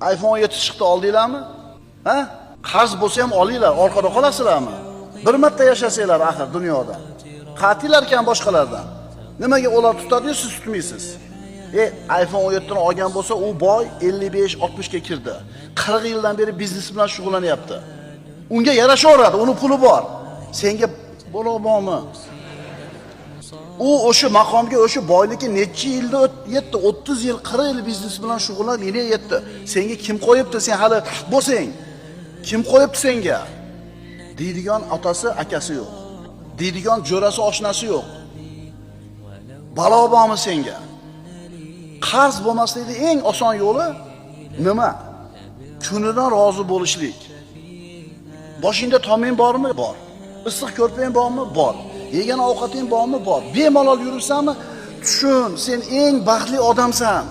iPhone 7 chiqdi, oldinglarmi? Ha? Qarz bo'lsa ham olinglar, orqada qolasizlarmi? Bir marta yashasanglar axir dunyoda. Qatilarkan boshqalardan. Nimaga ular tutadi-yu, siz tutmaysiz? iPhone 17 ni olgan bo'lsa, u boy 55-60 ga kirdi. 40 yildan beri biznes bilan shug'ullanyapti. Unga yarashaveradi, uni puli bor. Senga balo bormi? U o'sha maqomga, o'sha boylikka necha yilda yetdi? 30 yil, 40 yil biznes bilan shug'ullanib yana yetdi. Senga kim qo'yibdi? Sen hali bo'lsang. Kim qo'yibdi senga? Deydigan otasi, akasi yo'q. Deydigan jo'rasi, oshnasi yo'q. Balo bormi senga? Qarz bo'lmaslikning eng oson yo'li nima? Kunidan rozi bo'lishlik. Boshingda toming bormi? Bor. Issiq ko'rpang bormi? Bor. Yegan ovqating bormi? Bor. Bemalol yuribsanmi? Tushun, sen eng baxtli odamsan.